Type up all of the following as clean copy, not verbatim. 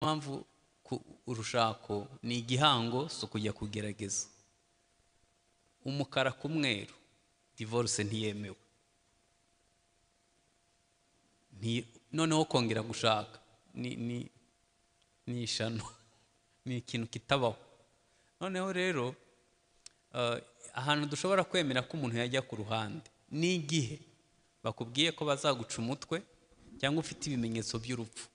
Mpamvu urushako ni igihango, si ukujya kugerageza. Umukara ku mweru, divorce ntiyemewe. Noneho kongera gushaka ni ishano, ni ikintu kitabaho. Noneho rero ahantu dushobora kwemera ko umuntu yajya ku ruhande ni igihe bakubwiye ko bazaguca umutwe cyangwa ufite ibimenyetso by'urupfu.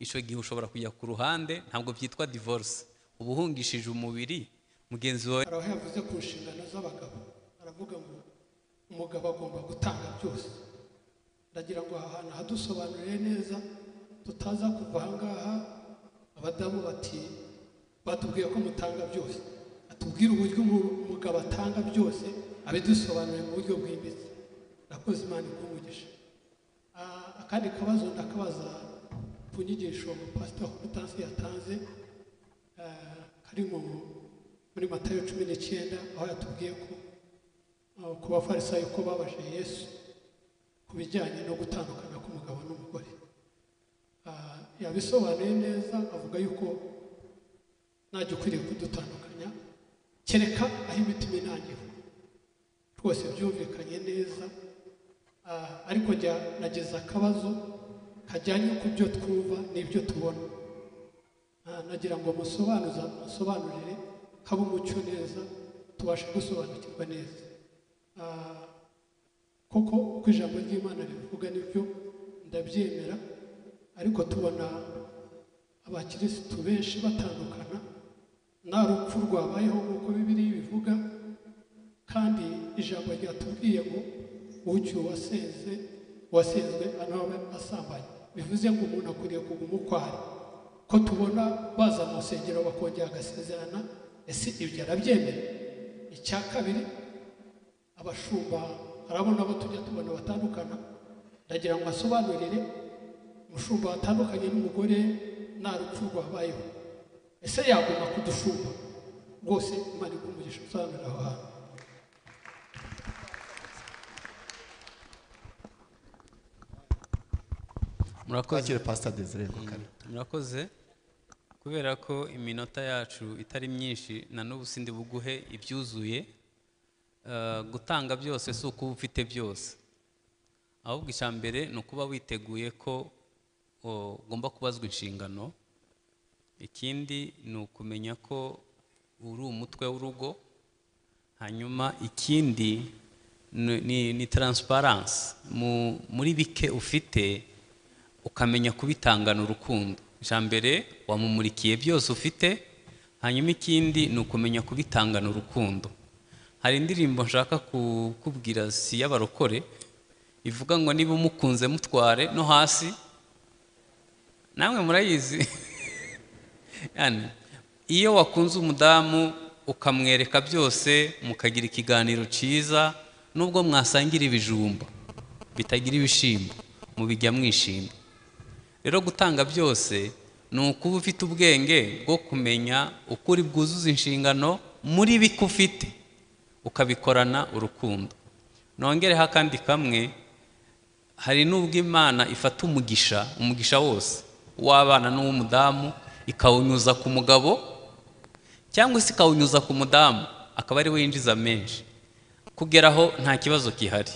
Icyo gihe ushobora kujya ku ruhande, ntabwo byitwa divorce, uba uhungishije umubiri mugenzi wawe. Hari aho yavuze ku nshingano z'abagabo, aravuga ngo umugabo agomba gutanga byose. Ndagira ngo aha hantu hadusobanurire neza, tutaza kuva aha ngaha abadamu bati batubwiye ko mutanga byose. Atubwire uburyo umugabo atanga byose, abidusobanurire mu buryo bwimbitse. Ndakoze, Imana iguhe umugisha. Akandi kabazo ndakabaza ku nyigisho Pastor Hortense yatanze, kari muri Matayo 19, aho yatubwiye ko ku bafarisayo ko babajije Yesu ku bijyanye no gutandukana k'umugabo n'umugore. Yabisobanuye neza, avuga yuko nta ukwiriye kudutandukanya kereka aho imitima inangiwe. Rwose byumvikanye neza, ariko jya nageza akabazo kajyanye ku byo twumva n'ibyo tubona. Nagira ngo musobanurire habe umucyo neza, tubashe gusobanukirwa neza. Koko uko ijambo ry'Imana rivuga nibyo ndabyemera, ariko tubona abakirisitu benshi batandukana nta rupfu rwabayeho nk'uko Bibiliya ibivuga, kandi ijambo ryatubwiye ngo ucyuye uwasenzwe anabe asambanye, bivuze ngo umuntu akwiriye kuguma uko ari. Ko tubona baza mu rusengero bakongera agasezerana, ese ibyo arabyemera? Icya kabiri, abashumba harabona abo tujya tubona batandukana, ndagira ngo asobanurire umushumba watandukanye n'umugore nta rupfu rwabayeho, ese yagomba kudushumba? Rwose Imana iguhe umugisha usobanurira aho hantu. Murakoze. Twakire Pastor Desire Mukara. Murakoze. Kubera ko iminota yacu itari myinshi, na n'ubu sindi buguhe ibyuzuye. Gutanga byose si ukuba ufite byose, ahubwo icya mbere ni ukuba witeguye ko ugomba kubazwa inshingano. Ikindi ni ukumenya ko uri umutwe w'urugo. Hanyuma ikindi ni transparence muri bike ufite, ukamenya kubitangana urukundo. Icya mbere wamumurikiye byose ufite, hanyuma ikindi ni ukumenya kubitangana urukundo. Hari indirimbo nshaka kukubwira, si y'abarokore, ivuga ngo niba umukunze mutware no hasi. Namwe murayizi. Yani, iyo wakunze umudamu ukamwereka byose, mukagira ikiganiro cyiza, nubwo mwasangira ibijumba bitagira ibishimbo, mubijya mwishimye. Rero gutanga byose ni ukuba ufite ubwenge bwo kumenya ukuri bwuzuza inshingano muri bike ufite, ukabikorana urukundo. Nongereho akandi kamwe, hari n'ubwo Imana ifata umugisha wose w'abana n'uw'umudamu ikawunyuza ku mugabo, cyangwa se ikawunyuza ku mudamu akaba ari we yinjiza menshi, kugeraho nta kibazo gihari.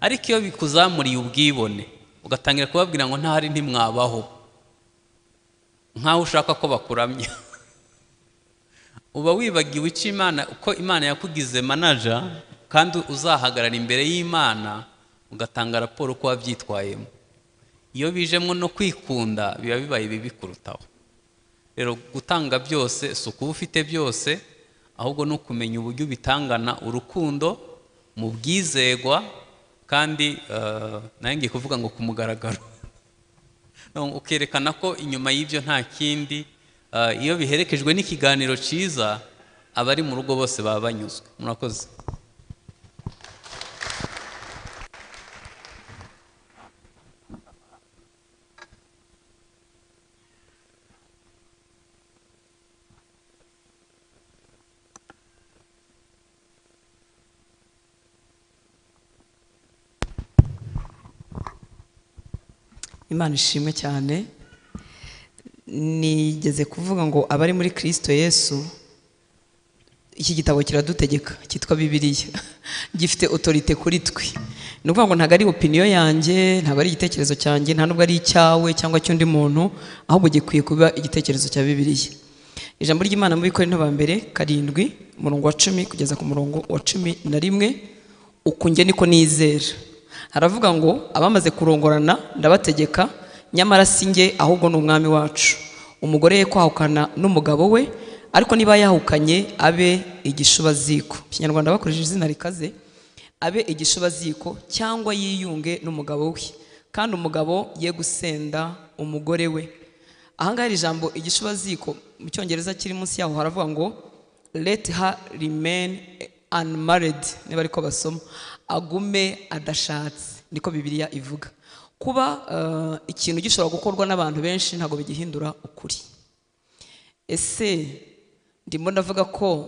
Ariko iyo bikuzamuriye ubwibone, ugatangira kubabwira ngo ntahari ntimwabaho, nkaho ushaka ko bakuramya, uba wibagiwe icyo Imana, uko Imana yakugize manager, kandi uzahagarara imbere y'Imana ugatanga raporo uko wabyitwayemo. Iyo bijemo no kwikunda biba bibaye bibi kurutaho. Rero gutanga byose si ukuba ufite byose, ahubwo ni ukumenya uburyo ubitangana urukundo mu bwizegwa, kandi nayo ngiye kuvuga ngo ku mugaragaro, ukerekana ko inyuma y'ibyo nta kindi. Iyo biherekejwe n'ikiganiro cyiza, abari mu rugo bose baba banyuzwe. Murakoze. Imana ishimwe cyane. Nigeze kuvuga ngo abari muri Kristo Yesu, iki gitabo kiradutegeka cyitwa Bibiliya, gifite autorité kuri twe. Ni ukuvuga ngo ntabwo ari opinion yanjye, ntabwo ari igitekerezo cyanjye, nta nubwo ari icyawe cyangwa cy'undi muntu, ahubwo gikwiye kuba igitekerezo cya Bibiliya. Ijambo ry'Imana mu Bikorinto ba mbere 7 umurongo wa 10 kugeza ku murongo wa 11, uku njye niko nizera. Haravuga ngo abamaze kurongorana ndabategeka, nyamara si njye ahubwo ni Umwami wacu. Umugore ye kwahukana n'umugabo we, ariko niba yahukanye abe igishubaziko. Ikinyarwanda bakoresheje izina rikaze, abe igishubaziko cyangwa yiyunge n'umugabo we, kandi umugabo ye gusenda umugore we. Ahangaha iri jambo igishubaziko mu Cyongereza kiri munsi yaho haravuga ngo let her remain unmarried, niba ariko basoma, agume adashatse, niko Bibiliya ivuga. Kuba ikintu gishobora gukorwa n'abantu benshi ntabwo bigihindura ukuri. Ese ndimo ndavuga ko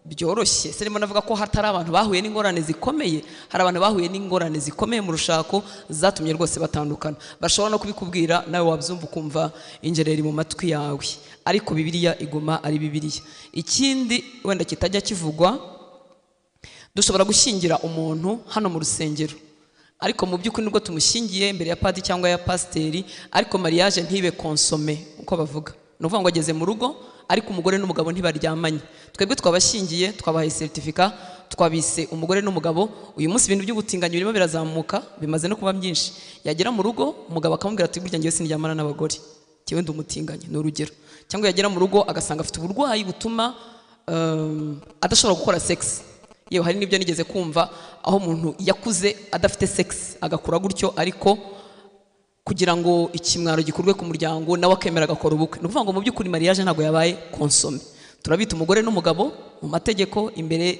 byoroshye? Ese ndimo ndavuga ko hatari abantu bahuye n'ingorane zikomeye? Hari abantu bahuye n'ingorane zikomeye mu rushako zatumye rwose batandukana. Bashobora no kubikubwira nawe wabyumva ukumva injereri mu matwi yawe, ariko Bibiliya iguma ari Bibiliya. Ikindi wenda kitajya kivugwa, dushobora gushyingira umuntu hano mu rusengero, ariko mu by'ukuri nubwo tumushyingiye imbere ya padiri cyangwa ya pasiteri, ariko mariage ntibe consommée uko bavuga. Ni ukuvuga ngo ageze mu rugo ariko umugore n'umugabo ntibaryamanye. Twebwe twabashyingiye, twabahaye certificat, twabise umugore n'umugabo. Uyu munsi ibintu by'ubutinganyi birimo birazamuka, bimaze no kuba byinshi. Yagera mu rugo umugabo akamubwira ati burya njyewe sindyamana n'abagore, njyewe ndi umutinganyi, ni urugero. Cyangwa yagera mu rugo agasanga afite uburwayi butuma adashobora gukora sex. Yewe hari n'ibyo nigeze kumva aho umuntu yakuze adafite sex agakura gutyo, ariko kugira ngo ikimwaro gikurwe ku muryango nawe akemera agakora ubukwe. Ni ukuvuga ngo mu by'ukuri mariage ntabwo yabaye consommée. Turabita umugore n'umugabo mu mategeko imbere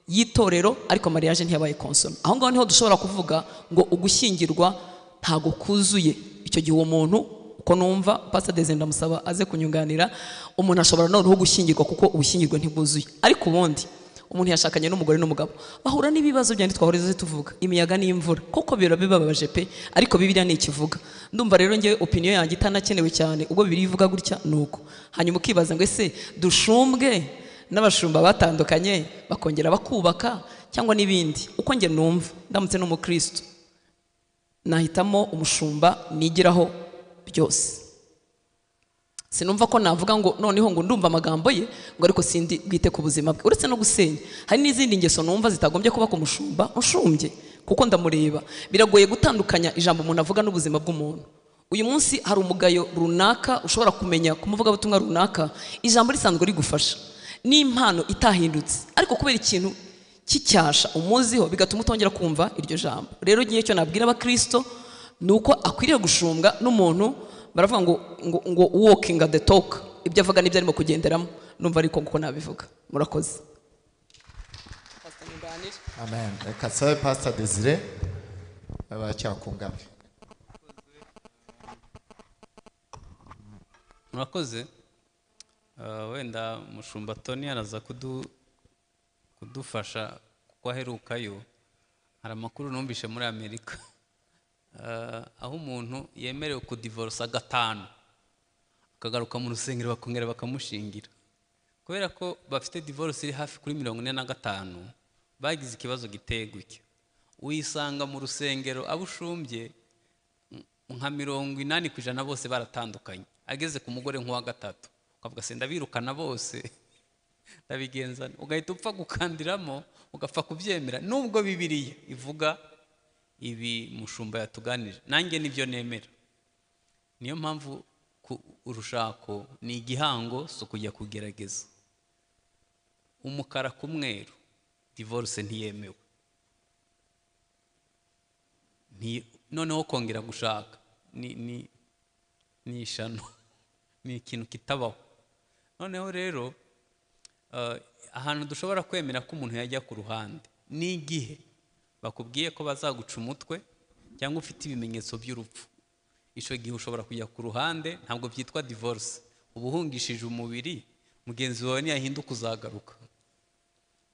y'itorero, ariko mariage ntiyabaye consommée. Aho ngaho niho dushobora kuvuga ngo ugushyingirwa ntabwo kuzuye. Icyo gihe uwo muntu, uko numva Pastor Desire ndamusaba aze kunyunganira, umuntu ashobora noneho gushyingirwa kuko ubushyingirwe ntibwuzuye. Ariko ubundi umuntu yashakanye n'umugore n'umugabo bahura n'ibibazo byandi twahoreze tuvuga, imiyaga n'imvura, koko biro bibabaje pe, ariko Bibiliya ni ikivuga. Ndumva rero njye opinion yanjye itanakenewe cyane, ubwo Bibiliya ivuga gutya nuko. Hanyuma ukibaza ngo ese dushumbwe n'abashumba batandukanye bakongera bakubaka cyangwa n'ibindi. Uko njye numva ndamutse n'umukristo nahitamo umushumba nigiraho byose. Sinumva ko navuga ngo noneho ngo ndumva amagambo ye ngo ariko sindi bwite ku buzima bwe. Uretse no gusenya, hari n'izindi ngeso numva zitagombye kuba ku mushumba ushumbye, kuko ndamureba. Biragoye gutandukanya ijambo umuntu avuga n'ubuzima bw'umuntu. Uyu munsi hari umugayo runaka ushobora kumenya ku muvugabutumwa runaka, ijambo risanzwe rigufasha n'impano itahindutse, ariko kubera ikintu cy'icyasha umuziho bigatuma utongera kumva iryo jambo. Rero ngiye cyo nabwira abakristo ni uko akwiriye gushumbwa n'umuntu baravuga ngo ngo ngo walking the talk, ibyo avuga n'ibyo arimo kugenderamo. Numva ariko uko nabivuga. Murakoze. Amen. Reka sabe Pastor Desire abacyakungamye. Murakoze. Wenda mushumba Tony araza kudufasha kuko aherukayo. Hari amakuru numvishe muri Amerika aho umuntu yemerewe kudivorsa 5 akagaruka mu rusengero bakongera bakamushingira, kubera ko bafite divorce iri hafi kuri 45. Bagize ikibazo giteye gutya, uyisanga mu rusengero abushumbye nka 80% bose baratandukanye, ageze ku mugore nk'uwa gatatu ukavuga se ndabirukana bose ndabigenza, ugahita upfa gukandiramo ugapfa kubyemera, nubwo Bibiliya ivuga ibi mushumba yatuganije. Nanjye nibyo nemera. Niyo mpamvu urushako ni igihango, so kujya kugerageza umukara ku mweru. Divorce ntiyemewe, noneho kongera gushaka ni ishano, ni ikintu kitabaho. Noneho rero ahantu dushobora kwemera ko umuntu yajya ku ruhande ni igihe bakubwiye ko bazaguca umutwe cyangwa ufite ibimenyetso by'urupfu. Icyo gihe ushobora kujya ku ruhande, ntabwo byitwa divorce, ubuhungishije umubiri, mugenzi wawe niyahinduka uzagaruka.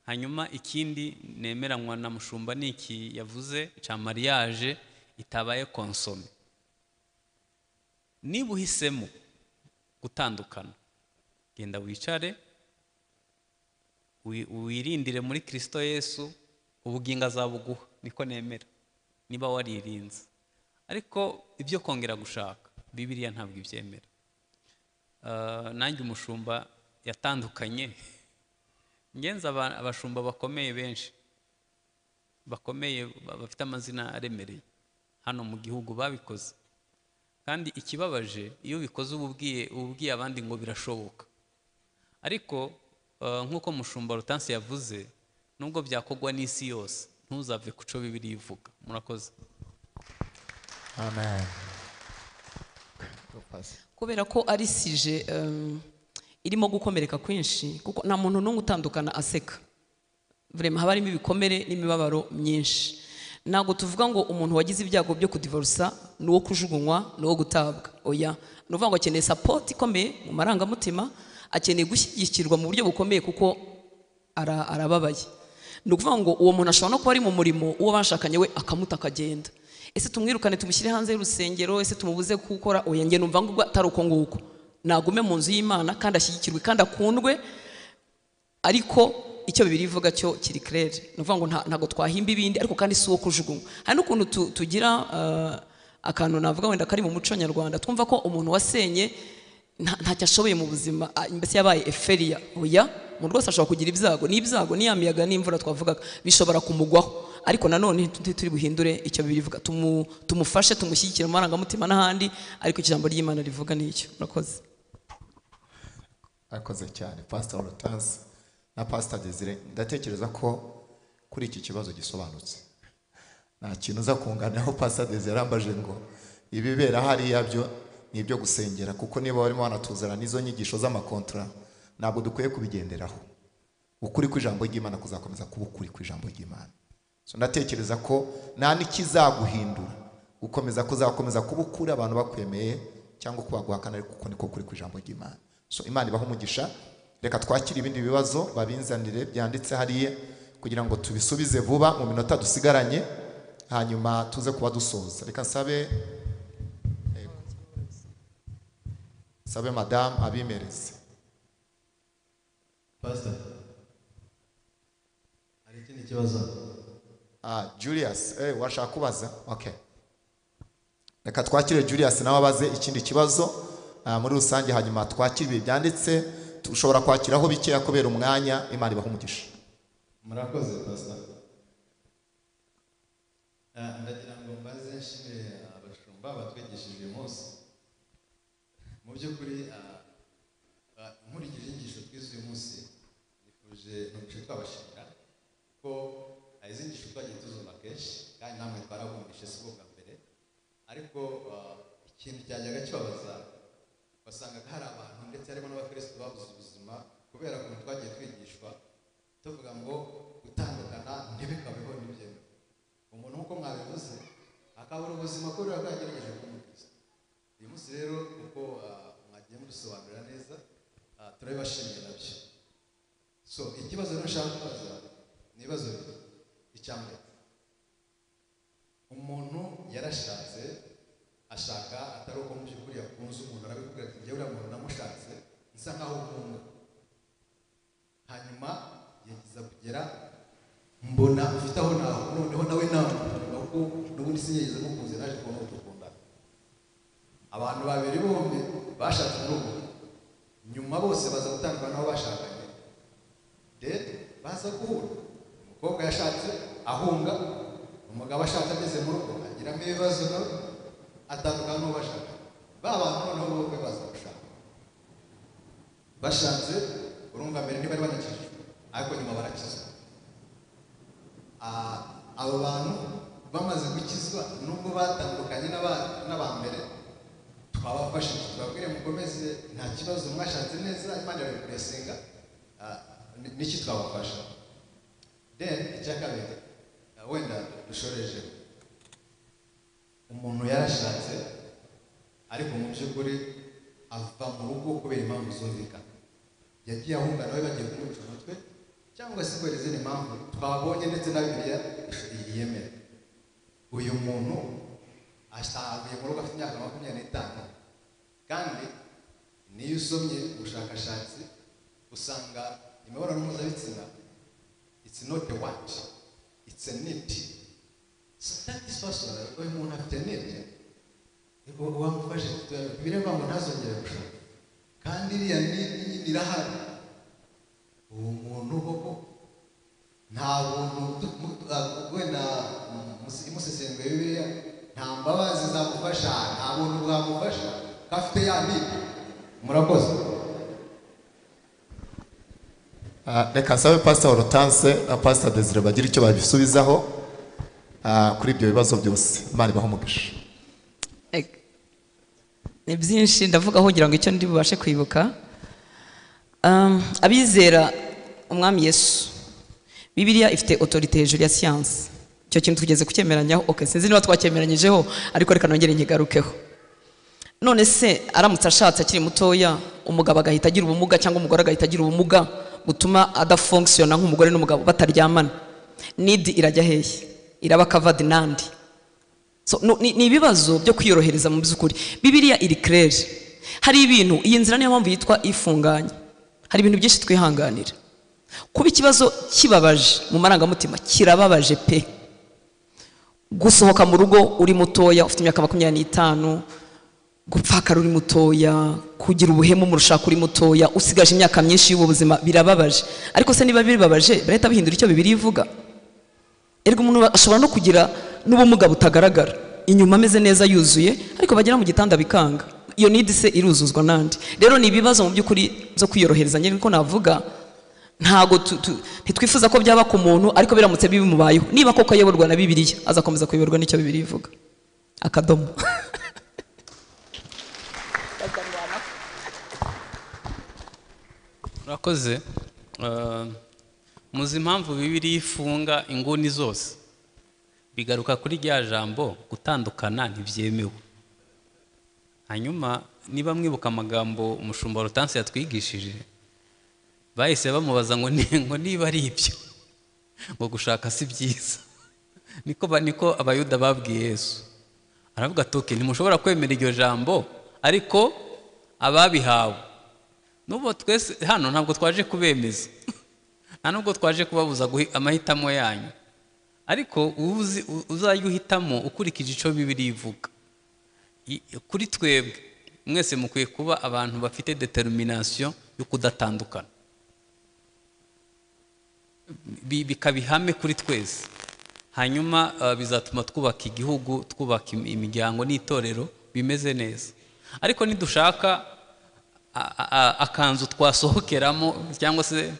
Hanyuma ikindi nemeranywa na mushumba ni iki yavuze cya mariage itabaye consommée. Niba uhisemo Gutandukana, genda wicare, wirindire muri Kristo Yesu, ubugingo azabuguha, niko nemera niba waririnze. Ariko ibyo kongera gushaka Bibiliya ntabwo ibyemera. Nanjye umushumba yatandukanye, ngenza abashumba bakomeye benshi bakomeye bafite amazina aremereye hano mu gihugu babikoze. Kandi ikibabaje, iyo ubikoze ububwiye abandi ngo birashoboka. Ariko nk'uko mushumba Rutansi yavuze, nubwo byakogwa n'isi yose ntuzave ku cyo Bibiliya ivuga. Murakoze. Amen. Kubera ko ari sije irimo gukomereka kwinshi, kuko nta muntu n'umwe utandukana aseka. Vraiment haba harimo ibikomere n'imibabaro myinshi. Ntabwo tuvuga ngo umuntu wagize ibyago byo kudivorsa ni uwo kujugunywa, ni uwo gutabwa. Oya, ni ukuvuga ngo akeneye support ikomeye mu marangamutima, akeneye gushyigikirwa mu buryo bukomeye kuko arababaye. Ni ukuvuga ngo uwo muntu ashobora no kuba ari mu murimo, uwo bashakanye we akamuta akagenda. Ese tumwirukane tumushyire hanze y'urusengero, ese tumubuze gukora? Oya, njye numva ngo atari uko nguko. Nagume mu nzu y'Imana kandi ashyigikirwe kandi akundwe, ariko icyo Bibiliya ivuga cyo kiri clair. Ni ukuvuga ngo ntabwo twahimba ibindi, ariko kandi si uwo kujugunywa. Hari n'ukuntu tugira akantu navuga wenda kari mu muco nyarwanda, twumva ko umuntu wasenye ntacyo ashoboye mu buzima, mbese yabaye eferia. Oya, umuntu rwose ashobora kugira ibyago, n'ibyago ni ya miyaga n'imvura twavugaga bishobora kumugwaho, ariko nanone turi buhindure icyo Bibiliya ivuga, tumufashe, tumushyigikire mu marangamutima n'ahandi, ariko ijambo ry'Imana rivuga n'icyo. Murakoze. Akoze cyane Pastor Hortense na Pastor Desire. Ndatekereza ko kuri iki kibazo gisobanutse, nta kintu uza kunganiraho. Pastor Desire arambaje ngo ibibera hariya byo ni ibyo gusengera, kuko niba barimo banatuzana n'izo nyigisho z'amakontra ntabwo dukwiye kubigenderaho. Ukuri kw'ijambo ry'Imana kuzakomeza kuba ukuri kw'ijambo ry'Imana. So ndatekereza ko nta n'ikizaguhindura, gukomeza kuzakomeza kuba ukuri abantu bakwemeye cyangwa ko baguhakana, ariko uko niko kuri kw'ijambo ry'Imana. So Imana ibahe umugisha. Reka twakire ibindi bibazo babinzanire byanditse hariya kugira ngo tubisubize vuba mu minota dusigaranye, hanyuma tuze kuba dusoza. Reka nsabe madame abimereze. Pastor, hari ikindi kibazo? Julius, washaka kubaza? Okay. Reka twakire Julius nawe abaze ikindi kibazo muri rusange, hanyuma twakire ibi byanditse. Ushobora kwakiraho bikeya kubera umwanya. Imana ibahe umugisha. Murakoze Pastor. Ndagira ngo mbaze nshimire abashumba batwigishije uyu munsi. Mu by'ukuri nkurikije inyigisho twize uyu munsi, nifuje n'umuco twabashimira ko izi nyigisho twagiye tuzumva kenshi kandi namwe twarabumvishe si bwo bwa mbere, ariko ikintu cyajyaga kibabaza wasangaga hari abantu ndetse harimo n'abakristo babuze ubuzima kubera ukuntu twagiye twigishwa tuvuga ngo gutandukana ntibikabeho ntibyemewe. Umuntu nk'uko mwabivuze akabura ubuzima kubera ko yagerageje kuba umukristo. Uyu munsi rero kuko mwagiye mudusobanurira neza, turabibashimiye nabyo. So ikibazo rero nshaka kubaza ni ibibazo bibiri. Icya mbere, umuntu yarashatse ashaka atari uko mu by'ukuri yakunze umuntu, arabikubwira ati njyewe uriya muntu namushatse nsa nkaho nkunda, hanyuma yagiza kugera mbona mfite aho naho noneho nawe namukunda kuko n'ubundi sinigeze mukunze, naje kubona ko dukundana. Abantu babiri bombi bashatse urugo, nyuma bose baza gutandukana n'abo bashakanye, then baza guhura. Umukobwa yashatse ahunga, umugabo ashatse ageze mu rugo agiramo ibibazo nawe atandukana n'uwo bashakanye. Ba bantu noneho bombi baza gushaka, bashatse urumva mbere ntibari banakijijwe ariko nyuma barakizwa. Abo bantu bamaze gukizwa nubwo batandukanye n'aba mbere, twabafashije tubabwire mukomeze nta kibazo, mwashatse neza, Imana irabiblessinga, niki twabafasha. Then icya kabiri wenda dushoreje, umuntu yarashatse ariko mu by'ukuri ava mu rugo kubera impamvu zumvikana, yagiye ahunga nawe bagiye kumwica umutwe cyangwa se kubera izindi mpamvu twabonye ndetse na Bibiliya yemera. Uyu muntu avuye mu rugo afite imyaka 25 kandi Niyo usomye ubushakashatsi usanga imibonano mpuzabitsina it's not a want, it's a need. So that this person, uyu muntu afite need, wamufashe bireba ngo ntazongere gushaka, kandi iriya need nyine irahari. Uwo muntu koko nta buntu, wenda imusesenguye Bibiliya, nta mbabazi zamufasha, nta buntu bwamufasha, ko afite ya need. Murakoze. Reka nsabe Pastor Hortense na Pastor Desire bagira icyo babisubizaho kuri ibyo bibazo byose. Imana ibahe umugisha. Ni byinshi ndavuga aho kugira ngo icyo ndi bubashe kwibuka. Abizera Umwami Yesu, Bibiliya ifite autorité hejuru ya siyansi. Icyo kintu tugeze kucyemeranyaho. Okay, sinzi niba twacyemeranyijeho, ariko reka nongere nkigarukeho. None se aramutse ashatse akiri mutoya, umugabo agahita agira ubumuga cyangwa umugore agahita agira ubumuga butuma adafunctiona nk'umugore n'umugabo bataryamana, need irajya hehe? Iraba covered nandi? So, no, ni ibibazo byo kwiyorohereza mu by'ukuri. Bibiliya iri claire. Hari ibintu, iyi nzira niyo mpamvu yitwa ifunganye. Hari ibintu byinshi twihanganira. Kuba ikibazo kibabaje mu marangamutima, kirababaje pe. Gusohoka mu rugo uri mutoya ufite imyaka 25, gupfakara uri mutoya, kugira ubuhemu mu rushako uri mutoya, usigaje imyaka myinshi y'ubu buzima, birababaje. Ariko se niba bibabaje, barahita bihindura icyo Bibiliya ivuga? Erega umuntu ashobora no kugira n'ubumuga butagaragara, inyuma ameze neza yuzuye, ariko bagera mu gitanda bikanga. Iyo need se iruzuzwa nandi? Rero ni ibibazo mu by'ukuri byo kwiyorohereza. Nyine niko navuga, ntago ntitwifuza ko byaba ku muntu, ariko biramutse bimubayeho, niba koko ayoborwa na Bibiliya, azakomeza kuyoborwa n'icyo Bibiliya ivuga. Akadomo. Murakoze. Muzi impamvu Bibiliya ifunga inguni zose? Bigaruka kuri rya jambo gutandukana ntibyemewe. Hanyuma niba mwibuka amagambo umushumba Hortense yatwigishije, bahise bamubaza ngo ngo niba ari ibyo, ngo gushaka si byiza. Niko Abayuda babwiye Yesu. Aravuga ati okay, ntimushobora kwemera iryo jambo, ariko ababihawe. N'ubu twese hano ntabwo twaje kubemeza, nta nubwo twaje kubabuza amahitamo yanyu, ariko uzajya uhitamo ukurikije icyo Bibiliya ivuga. Kuri twebwe mwese mukwiye kuba abantu bafite determination yo kudatandukana, bikaba ihame kuri twese. Hanyuma bizatuma twubaka igihugu, twubaka imiryango n'itorero bimeze neza. Ariko nidushaka akanzu twasohokeramo cyangwa se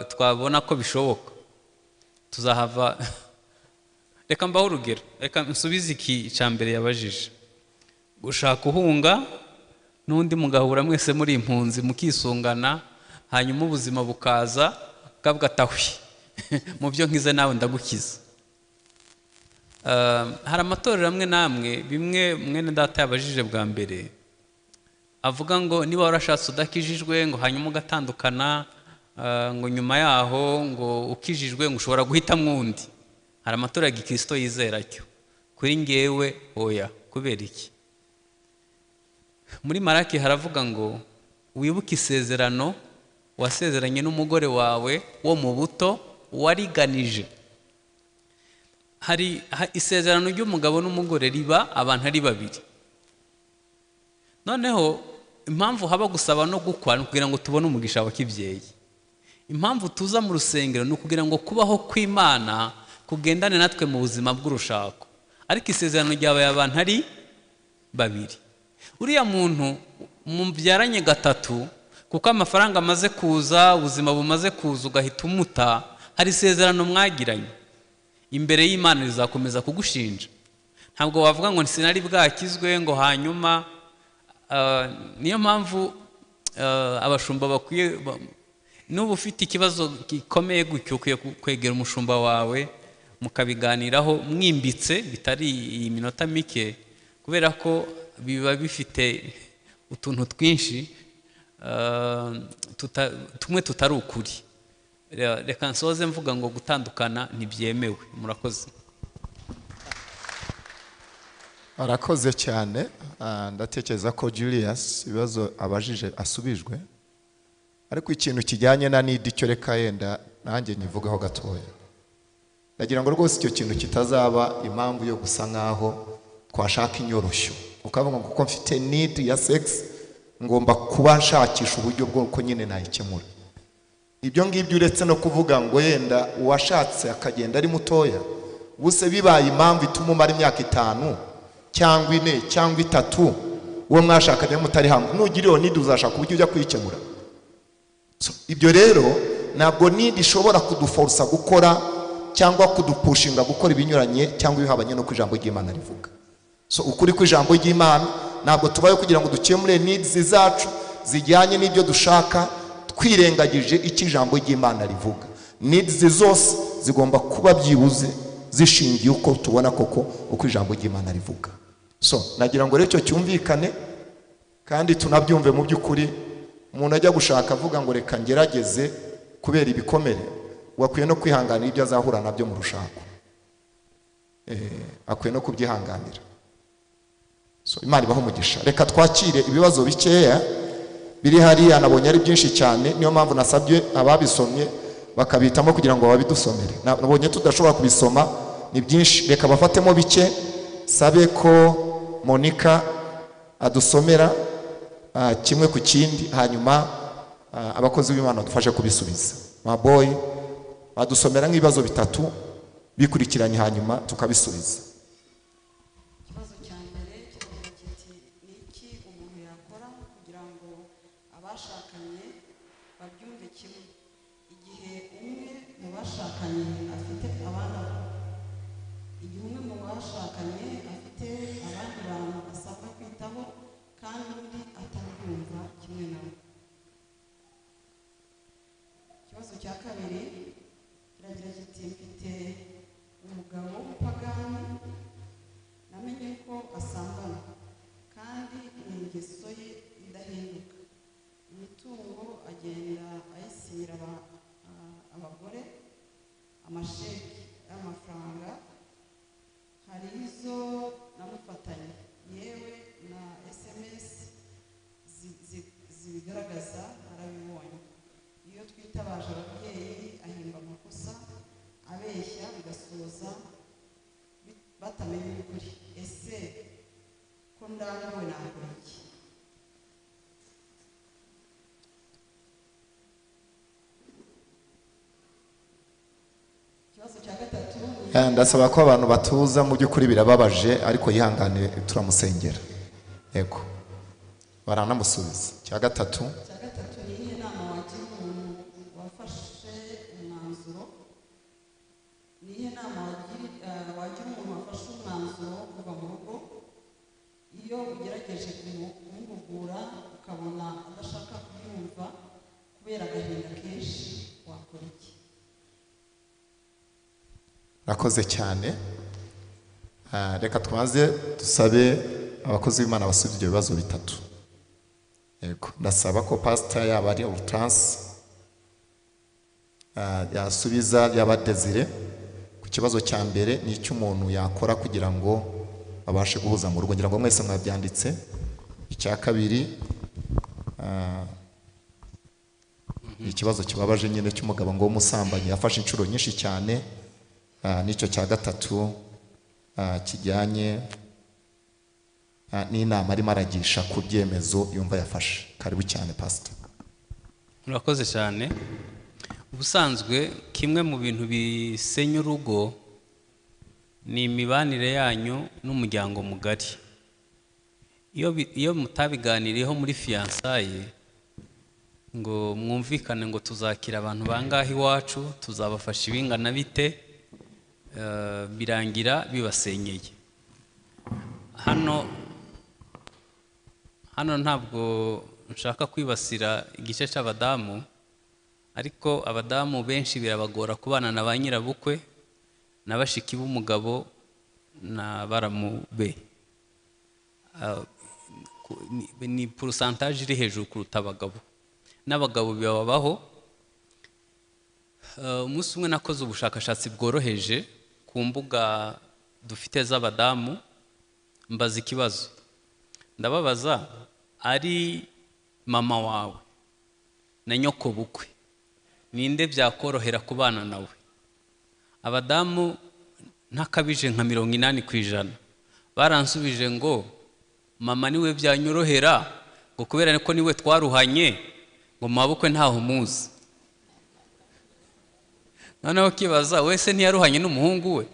twabona ko bishoboka, tuzahava. Reka mbaho urugero, reka nsubize iki cya mbere yabajije. Gushaka uhunga n'undi mugahura mwese muri impunzi mukisungana, hanyuma ubuzima bukaza ukavuga atahwi mu byo nkize nawe ndagukiza. Hari amatorero amwe n'amwe, bimwe mwene data yabajije bwa mbere, avuga ngo niba warashatse udakijijwe ngo hanyuma ugatandukana, ngo nyuma yaho ngo ukijijwe ngo ushobora guhitamo undi. Hari amatorero ya gikristo yizera cyo. Kuri ngewe oya. Kubera iki? Muri Maraki haravuga ngo wibuke isezerano wasezeranye n'umugore wawe wo mu buto wariganije. Hari isezerano ry'umugabo n'umugore riba abantu ari babiri. Noneho impamvu haba gusaba no gukwa ni ukugira ngo tubone umugisha wa kibyeyi. Impamvu tuza mu rusengero ni ukugira ngo kubaho kw'Imana kugendane natwe mu buzima bw'urushako. Ariko isezerano ryabaye abantu ari babiri. Uriya muntu mubyaranye gatatu, kuko amafaranga amaze kuza, ubuzima bumaze kuza, ugahita umuta, hari isezerano mwagiranye imbere y'Imana rizakomeza kugushinja. Ntabwo wavuga ngo sinari bwakizwe ngo hanyuma. Niyo mpamvu abashumba bakwiye, n'ubu ufite ikibazo gikomeye gutyo ukwiye kwegera umushumba wawe mukabiganiraho mwimbitse, bitari iyi minota mike, kubera ko biba bifite utuntu twinshi tumwe tutari ukuri. Reka nsoze mvuga ngo gutandukana ntibyemewe. Murakoze. Arakoze cyane. Ndatekereza ko Julius ibibazo abajije asubijwe, ariko ikintu kijyanye na need cyo reka yenda nanjye nyivugaho gatoya. Ndagira ngo rwose icyo kintu kitazaba impamvu yo gusa nkaho twashaka inyoroshyo, ukavuga ngo kuko mfite need ya sex ngomba kuba nshakisha uburyo bw'uko nyine nayikemura. Ibyo ngibyo uretse no kuvuga ngo yenda uwashatse akagenda ari mutoya, ubuse bibaye impamvu ituma umara imyaka 5 cyangwa 4 cyangwa 3 uwo mwashakanye mutari hamwe, nugira iyo need uzashaka uburyo ujya kuyikemura. So, ibyo rero ntabwo need ishobora kuduforsa gukora cyangwa kudupushinga gukora ibinyuranye cyangwa ibihabanye no ku ijambo ry'Imana rivuga. So ukuri ku ijambo ry'Imana ntabwo tubayo kugira ngo dukemure needs zacu zijyanye n'ibyo dushaka twirengagije icyo ijambo ry'Imana rivuga. Needs zose zigomba kuba byibuze zishingiye uko tubona koko uko ijambo ry'Imana rivuga. So nagira ngo rero icyo cyumvikane kandi tunabyumve mu by'ukuri. Umuntu ajya gushaka avuga ngo reka ngerageze kubera ibikomere, wakwiye no kwihanganira ibyo azahura nabyo mu rushako. Akwiye no kubyihanganira. So Imana ibaho umugisha. Reka twakire ibibazo bikeya biri hariya, nabonye ari byinshi cyane, niyo mpamvu nasabye ababisomye bakabitamo kugira ngo babidusomere. Nabonye tudashobora kubisoma, ni byinshi, reka bafatemo bike. Sabe ko Monica adusomera kimwe ku kindi, hanyuma abakozi b'Imana badufashe kubisubiza. Maboy badusomera nk'ibibazo 3 bikurikiranye, hanyuma tukabisubiza. Ikibazo cya mbere kiragira kiti: ni iki umuntu yakora kugira ngo abashakanye babyumve kimwe igihe umwe mu bashakanye afite abana, igihe umwe mu bashakanye afite abandi bantu asabwa kwitaho kandi undi atabyumva kimwe nawe? Ikibazo cya kabiri kiragira kiti: mfite umugabo w'umupagani, namenye ko asambana kandi ni ingeso ye idahinduka, imitungo agenda ayisinyira abagore, amasheki y'amafaranga, hari izo namufatanye, yewe na SMS zibigaragaza narabibonye. Iyo twitabaje ababyeyi ahimba amakosa abeshya, bigasoza batamenye ukuri. Ese ko ndambiwe nakora iki? Ikibazo cya gatatu, Ndasaba ko abantu batuza, mu by'ukuri birababaje, ariko yihangane turamusengera. Yego, baranamusubiza. Cya gatatu, cya gatatu ni iyihe nama wagira umuntu wafashe umwanzuro? Ni iyihe nama wagira umuntu wafashe umwanzuro wo kuva mu rugo? Iyo ugerageje kumuhugura ukabona adashaka kubyumva kubera agahinda kenshi, wakora iki? Rakoze cyane. Reka tubanze dusabe abakozi b'Imana basubize ibyo bibazo 3. Yego, ndasaba ko pastor yaba ari Hortense yasubiza, yaba Desire ku kibazo cya mbere, ni icyo umuntu yakora kugira ngo abashe guhuza mu rugo. Ngira ngo mwese mwabyanditse. Icya kabiri, ikibazo kibabaje nyine cy'umugabo ngo w'umusambanyi yafashe inshuro nyinshi cyane, n'icyo cya gatatu kijyanye n'inama arimo aragisha ku byemezo yumva yafashe. Karibu cyane pastor. Murakoze cyane. Ubusanzwe kimwe mu bintu bisenya urugo ni imibanire yanyu n'umuryango mugari. Iyo mutabiganiriyeho muri fiançailles ngo mwumvikane ngo tuzakira abantu bangahe iwacu, tuzabafasha ibingana bite, birangira bibasenyeye. Hano ntabwo nshaka kwibasira igice cy'abadamu, ariko abadamu benshi birabagora kubana na ba nyirabukwe na bashiki b'umugabo na baramu be. Ni pourcentage iri hejuru kuruta abagabo, n'abagabo bibabaho. Umunsi umwe nakoze ubushakashatsi bworoheje ku mbuga dufite z'abadamu, Mbaza ikibazo, ndababaza, ari mama wawe na nyoko bukwe, ninde byakorohera kubana nawe? Abadamu ntakabije nka 80% baransubije ngo mama niwe byanyorohera, ngo kubera ko niwe twaruhanye, ngo mabukwe ntaho muzi. Noneho kibaza wese ntiyaruhanye n'umuhungu we.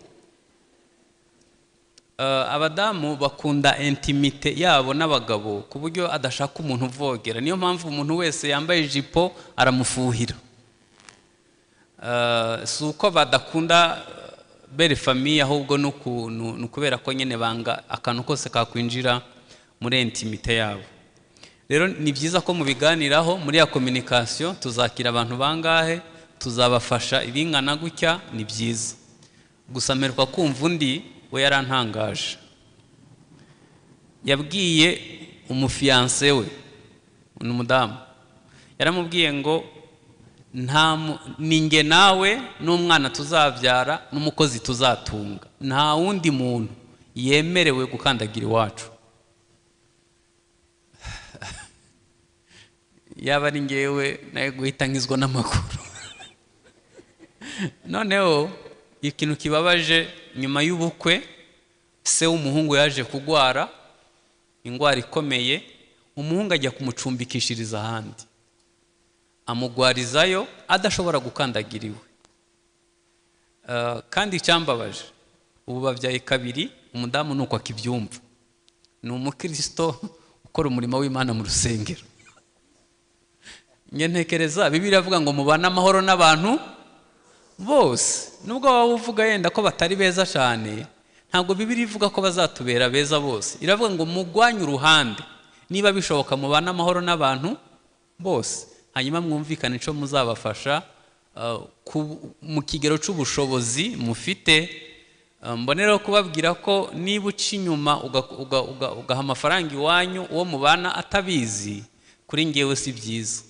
Abadamu bakunda intimite yabo n'abagabo ku buryo adashaka umuntu uvogera. Niyo mpamvu umuntu wese yambaye ijipo aramufuhira. Si uko badakunda belle famille, ahubwo ni ukubera ko nyine banga akantu kose kakwinjira muri intimite yabo. Rero ni byiza ko mubiganiraho muri ya communication, tuzakira abantu bangahe, tuzabafasha ibingana gutya, ni byiza. Gusa mperuka kumva undi we yarantangaje, yabwiye umufiyanse we, ni umudamu, yaramubwiye ngo ninjye nawe n'umwana tuzabyara n'umukozi tuzatunga, nta wundi muntu yemerewe gukandagira iwacu. Yaba ari ngewe nawe guhita nkizwa n'amakuru. Noneho ikintu kibabaje, nyuma y'ubukwe se w'umuhungu yaje kugwara ingwara ikomeye, umuhungu ajya kumucumbikishiriza ahandi, amugwarizayo adashobora gukandagira iwe. Kandi icyambabaje, ubu babyaye kabiri, umudamu nuko akibyumva, ni umukristo ukora umurimo w'Imana mu rusengero. Njye ntekereza Bibiliya iravuga ngo mubane amahoro n'abantu bose, nubwo waba uvuga yenda ko batari beza cyane, ntabwo Bibiliya ivuga ko bazatubera beza bose. Iravuga ngo mugwanye uruhande, niba bishoboka mubane amahoro n'abantu bose, hanyuma mwumvikane ico muzabafasha mu kigero c'ubushobozi mufite. Mboneraho kubabwira ko niba uca inyuma ugaha amafaranga iwanyu uwo mubana atabizi, kuri ngewe si byiza,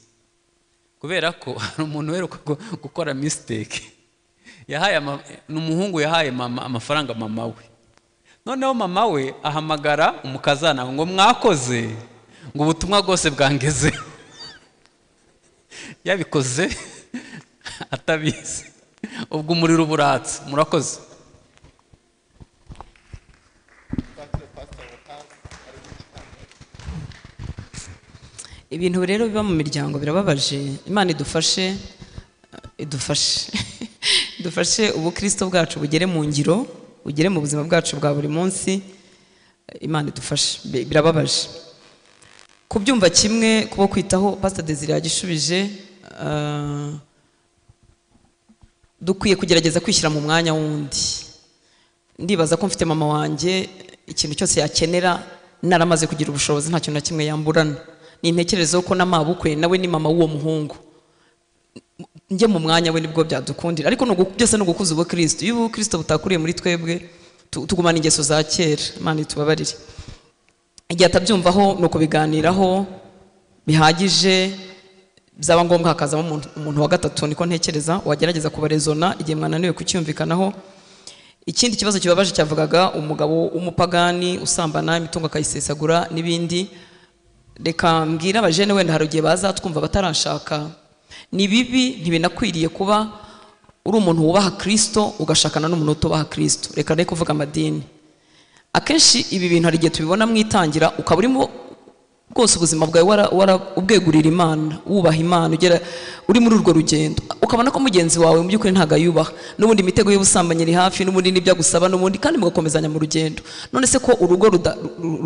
kubera ko hari umuntu uheruka gukora mistake. Yahaye n'umuhungu yahaye mama amafaranga mama we, noneho mama we ahamagara umukazana ngo mwakoze, ngo ubutumwa bwose bwangeze. Yabikoze atabizi, ubwo umuriro uburatse. Murakoze. Ibintu rero biba mu miryango birababaje. Imana idufashe, idufashe, idufashe ubukristo bwacu bugere mu ngiro, bugere mu buzima bwacu bwa buri munsi. Imana idufashe, birababaje kubyumva kimwe kubo kwitaho. Pastor Desire yagishubije, dukwiye kugerageza kwishyira mu mwanya wundi. Ndibaza ko mfite mama wanjye, ikintu cyose yakenera naramaze kugira ubushobozi, nta kintu na kimwe yamburana. Nintekerezo ko namabukwe nawe ni mama w'uwo muhungu, njye mu mwanya we nibwo byadukundira. Ariko byose no gukuza ubukristo. Iyo ubukristo butakuriye muri twebwe, tugumana ingeso za kera. Imana itubabarire. Igihe atabyumvaho nuko biganiraho bihagije, byaba ngombwa hakazamo umuntu wa gatatu, niko ntekereza, wagerageza kubarezona igihe mwananiwe kucyumvikanaho. Ikindi kibazo kibabaje cyavugaga umugabo w'umupagani usambana, imitungo akayisesagura n'ibindi. Reka mbwira abajene, wenda hari igihe bazatwumva batarashaka, ni bibi, ntibinakwiriye kuba uri umuntu wubaha Kristo ugashakana n'umuntu utubaha Kristo. Reka reka kuvuga amadini. Akenshi ibi bintu hari igihe tubibona mwitangira, ukaba urimo rwose ubuzima bwawe ubwegurira Imana, wubaha Imana, ugera uri muri urwo rugendo, ukabona ko mugenzi wawe mu by'ukuri ntago ayubaha, n'ubundi imitego y'ubusambanyi iri hafi, n'ubundi n'ibyo agusaba, n'ubundi kandi mugakomezanya mu rugendo. None se ko urugo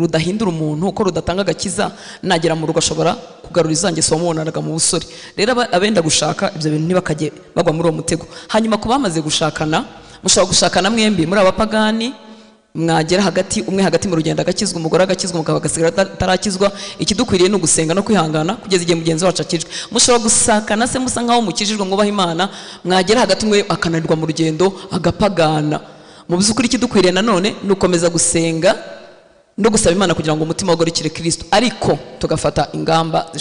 rudahindura umuntu, ko rudatanga agakiza, nagera mu rugo ashobora kugarura izangeso wamubonanaga mu busore. Rero abenda gushaka ibyo bintu ntibakajye bagwa muri uwo mutego. Hanyuma ku bamaze gushakana, mushobora gushakana mwembi muri abapagani, mwagera hagati, umwe hagati mu rugendo agakizwa, umugore agakizwa, umugabo agasigara atarakizwa. Ikidukwiriye ni ugusenga no kwihangana kugeza igihe mugenzi wacu akijwe. Mushobora gusakana se musa nkaho mukijijwe mwubaha Imana, mwagera hagati umwe akananirwa mu rugendo agapagana. Mu by'ukuri ikidukwiriye nanone ni ukomeza gusenga no gusaba Imana kugira ngo umutima wagorokere Kristo, ariko tugafata ingamba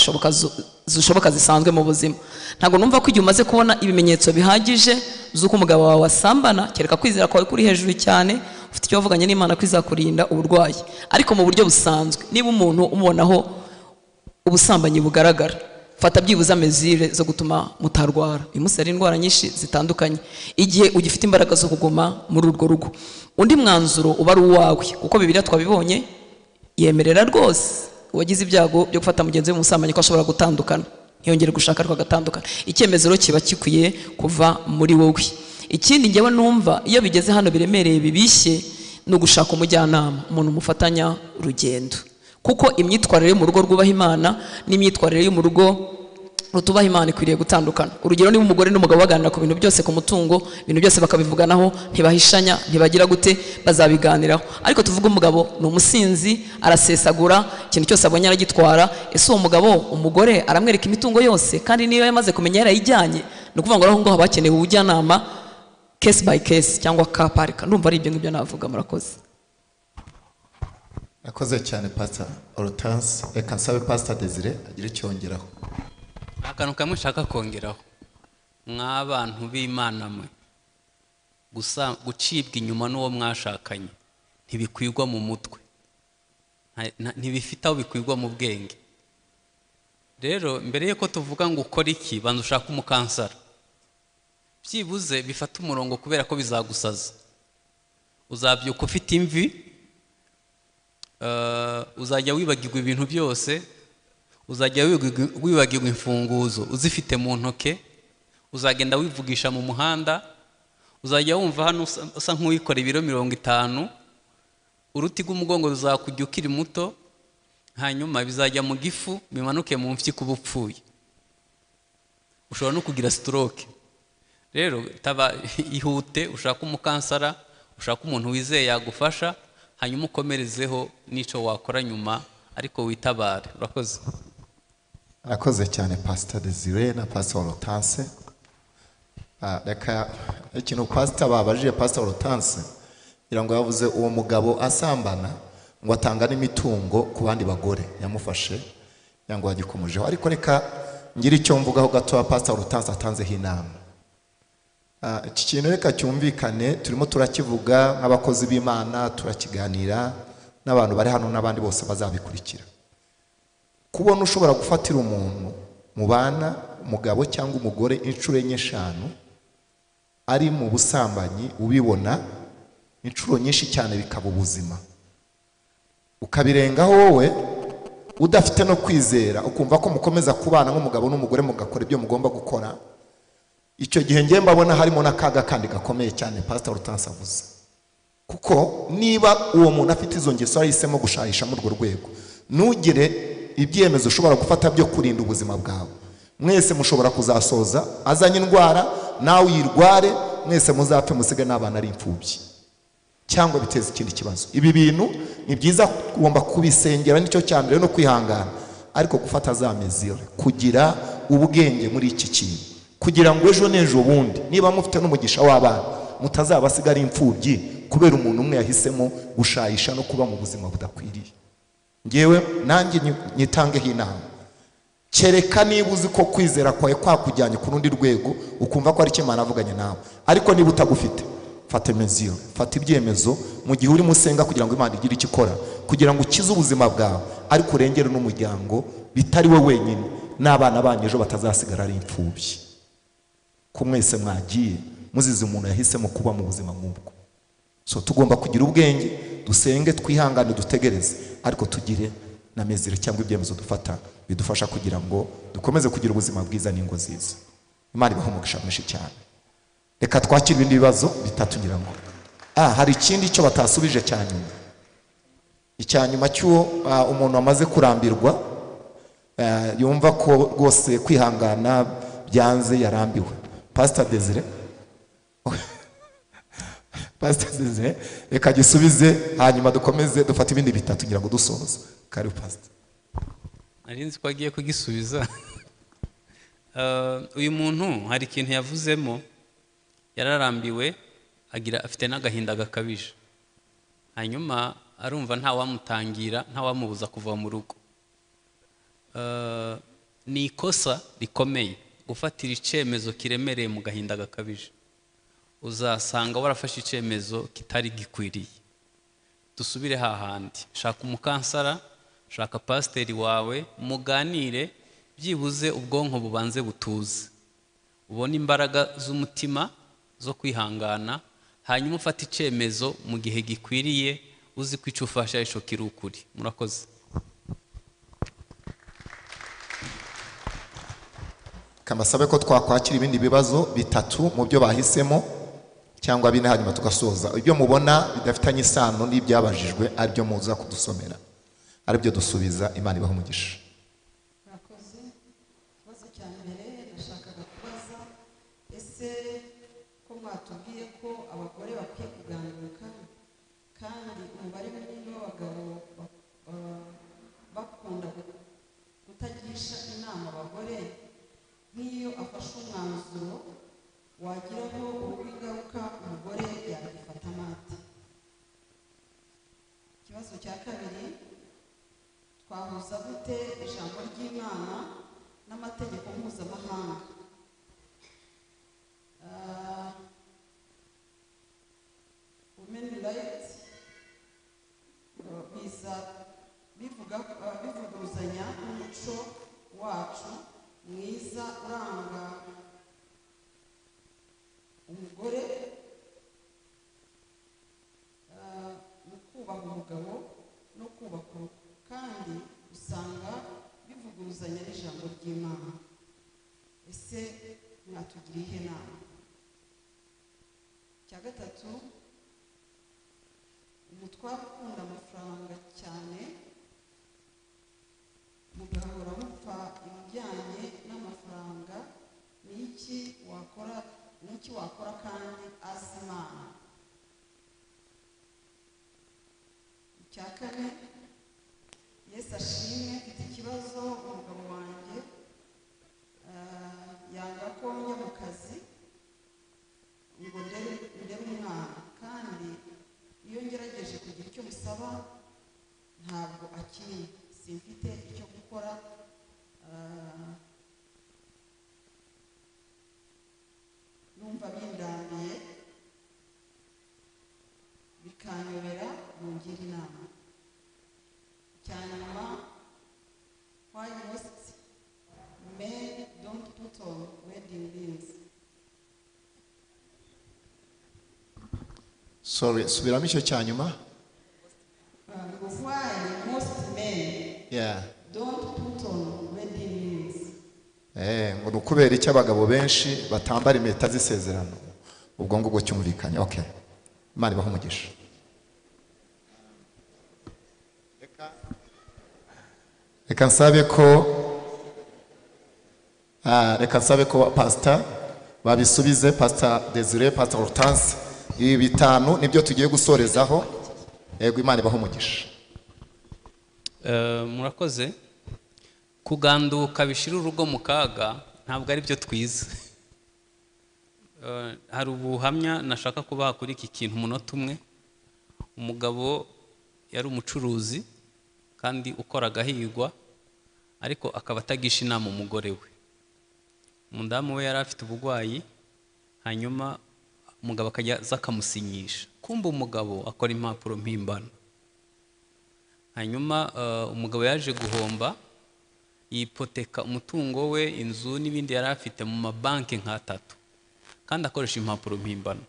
zishoboka zisanzwe mu buzima. Ntabwo numva ko igihe umaze kubona ibimenyetso bihagije z'uko umugabo wawe asambana, kereka kwizera kwawe kuri hejuru cyane, Ufite icyo wavuganye n'Imana ko izakurinda uburwayi. Ariko mu buryo busanzwe, niba umuntu umubonaho ubusambanyi bugaragara, fata byibuze amezire zo gutuma mutarwara. Uyu munsi hari indwara nyinshi zitandukanye, igihe ugifite imbaraga zo kuguma muri urwo rugo. Undi mwanzuro uba ari uwawe, kuko Bibiliya twabibonye yemerera rwose uwagize ibyago byo gufata mugenzi we mu busambanyi ko ashobora gutandukana, ntiyongere gushaka ariko agatandukana. Icyemezo rero kiba gikwiye kuva muri wowe. Ikindi njyewe numva iyo bigeze hano biremereye bibishye, ni ugushaka umujyanama, umuntu mufatanya urugendo, kuko imyitwarire yo mu rugo rwubaha Imana n'imyitwarire yo mu rugo rutubaha Imana ikwiriye gutandukana. Urugero, niba umugore n'umugabo baganira ku bintu byose, ku mutungo, ibintu byose bakabivuganaho, ntibahishanya, ntibagira gute, bazabiganiraho. Ariko tuvuge umugabo ni umusinzi, arasesagura, ikintu cyose abonye aragitwara. Ese uwo mugabo umugore aramwereka imitungo yose, kandi niyo yamaze kumenya yarayijyanye? Ni ukuvuga ngo aho ngaho hakenewe ubujyanama case by case cyangwa ka parika. Ndumva ari ibyo ngibyo navuga. Murakoze. Nakoze cyane Pastor Hortense. Reka nsabe Pastor Desire agire icyo yongeraho. Akantu kamwe nshaka kongeraho, mw'abantu b'Imana mwe, gusa gucibwa inyuma n'uwo mwashakanye ntibikwigwa mu mutwe, ntibifite aho bikwigwa mu bwenge. Rero mbere yuko tuvuga ngo ukore iki, banza ushake umukansara, byibuze bifate umurongo, kubera ko bizagusaza. Uzabyuka ufite imvi, uzajya wibagirwa ibintu byose, uzajya wibagirwa imfunguzo uzifite mu ntoke, uzagenda wivugisha mu muhanda, uzajya wumva hano usa nk'uwikora ibiro 50, uruti rw'umugongo ruzakujya ukiri muto, hanyuma bizajya mu gifu bimanuke mu mfyiko uba upfuye, ushobora no kugira stroke. Rero taba ihute ushake umukansara, ushake umuntu wizeye yagufasha, hanyuma ukomerezeho n'icyo wakora nyuma, ariko witabare. Urakoze. Arakoze cyane Pastor Desire na Pastor Hortense. Reka ikintu Pastor babajije Pastor Hortense, ngira ngo yavuze uwo mugabo asambana ngo atanga n'imitungo ku bandi bagore yamufashe, ngira ngo yagikomojeho. Ariko reka ngira icyo mvugaho gato Pastor Hortense atanzeho inama. Iki kintu reka cyumvikane, turimo turakivuga nk'abakozi b'Imana, turakiganira n'abantu bari hano n'abandi bose bazabikurikira. Kubona ushobora gufatira umuntu mubana, umugabo cyangwa umugore, inshuro 4 5 ari mu busambanyi, ubibona inshuro nyinshi cyane bikaba ubuzima, ukabirengaho wowe udafite no kwizera, ukumva ko mukomeza kubana nk'umugabo n'umugore mugakora ibyo mugomba gukora. Icyo gihe ngiye mbabona harimo n'akaga kandi gakomeye cyane Pastor Hortense avuze, kuko niba uwo muntu afite izo ngeso yahisemo gushahisha muri urwo rwego, ntugire ibyemezo ushobora gufata byo kurinda ubuzima bwawe. Mwese mushobora kuzasoza azanye indwara, nawe uyirware, mwese muzapfe musige n'abana ari imfubyi, cyangwa biteze ikindi kibazo. Ibi bintu ni byiza, ugomba kubisengera, nicyo cya mbere, no kwihangana, ariko gufata za mesure, kugira ubwenge muri iki kintu, kugira ngo ejo n'ejo bundi niba mufite n'umugisha w'abana mutazabasigara imfubyi kubera umuntu umwe yahisemo gushayisha no kuba mu buzima budakwiriye. Ngewe nanjye nyitangeho inama, kereka niba uzi ko kwizera kwawe kwakujyanye ku rundi rwego, ukumva ko ari icyo Imana avuganye nawe. Ariko niba utagufite, fata mesure, fata ibyemezo mu gihe urimo usenga kugira ngo Imana igire icyo ikora, kugira ngo ukize ubuzima bwawe, ariko urengere n'umuryango, bitari we wenyine, n'abana banyu ejo batazasigara ari imfubyi. Ko mwese mwagiye muzize umuntu yahisemo kuba mu buzima nk'ubwo. So tugomba kugira ubwenge, dusenge, twihangane, dutegereze, ariko tugire na mesure cyangwa ibyemezo dufata bidufasha kugira ngo dukomeze kugira ubuzima bwiza n'ingo nziza. Imana ibahe umugisha mwinshi cyane. Reka twakire ibindi bibazo bitatu ngira ngo. Hari ikindi cyo batasubije cya nyuma. Icya nyuma cy'uwo umuntu amaze kurambirwa, yumva ko rwose kwihangana byanze, yarambiwe. Pastor Desire, Pastor Desire, reka gisubize, hanyuma dukomeze dufate ibindi bitatu ngira ngo dusoza. Karibu Pastor. Nari nzi ko agiye kugisubiza. Uyu muntu hari ikintu yavuzemo, yararambiwe, agira afite n'agahinda gakabije, hanyuma arumva nta wamutangira, nta wamubuza kuva mu rugo. Ni ikosa rikomeye gufatira icyemezo kiremereye mu gahinda gakabije. Uzasanga warafashe icyemezo kitari gikwiriye. Dusubire hahandi, shaka umukansara, shaka pasiteri wawe, muganire, byibuze ubwonko bubanze butuze, ubone imbaraga z'umutima zo kwihangana, hanyuma ufate icyemezo mu gihe gikwiriye, uzi ko icyo ufashe aricyo kiri ukuri. Murakoze. Kambasabe ko twakwakira ibindi bibazo bitatu mu byo bahisemo cyangwa bine, hanyuma tugasoza. Ibyo mubona bidafitanye isano n'ibyabajijwe aribyo muza kudusomera, aribyo dusubiza. Imana ibahe umugisha. Murakoze. Ikibazo cya mbere nashakaga kubaza, ese ko mwatubwiye ko abagore bakwiye kuganduka kandi umubare munini w'abagabo bakunda kutagisha inama abagore, nk'iyo afashe umwanzuro wagiraho urugo ingaruka umugore yagifata amate? Ikibazo cya kabiri, twahuza gute ijambo ry'Imana n'amategeko mpuzamahanga? Women rights biza bivuguruzanya n'umuco wacu mwiza uranga umugore mu kubaha umugabo no kubaka urugo, kandi usanga bivuguruzanya n'ijambo ry'Imana. Ese mwatugira iyihe nama? Icya gatatu, umutware ukunda amafaranga cyane mugahora mupfa ibijyanye n'amafaranga, niki wakora kandi azi Imana? Icya kane, Yesu ashimwe, mfite ikibazo. Umugabo wanjye yanga ko njya mu kazi ngo ndere umwana, kandi iyo ngerageje kugira icyo musaba ntabwo akiri, simfite icyo gukora. Numva bindambiye bikanyobera, mungira inama. Icya nyuma, why most men don't put on wedding rings? Sorry, subiramo icyo cya nyuma. Why most men don't put on wedding rings? Ngo ni ukubera icyo abagabo benshi batambara impeta z'isezerano. Ubwo ngubwo cyumvikanye. Okay, Imana ibahe umugisha. Reka nsabe ko pastor babisubize, Pastor Desire, Pastor Hortense. Ibi bitanu nibyo tugiye gusorezaho. Yego, Imana ibahe umugisha. Murakoze. Kuganduka bishira urugo mu kaga ntabwo ari byo twize. Hari ubuhamya nashaka kubaha kuri iki kintu umunota umwe. Umugabo yari umucuruzi kandi ukora agahigwa, ariko akaba atagisha inama umugore we. Umudamu we yari afite ubugwayi, hanyuma umugabo akajya aza akamusinyisha. Kumbe umugabo akora impapuro mpimbano. Hanyuma umugabo yaje guhomba, yipoteka umutungo we, inzu n'ibindi yari afite mu mabanki nk'atatu, kandi akoresha impapuro mpimbano.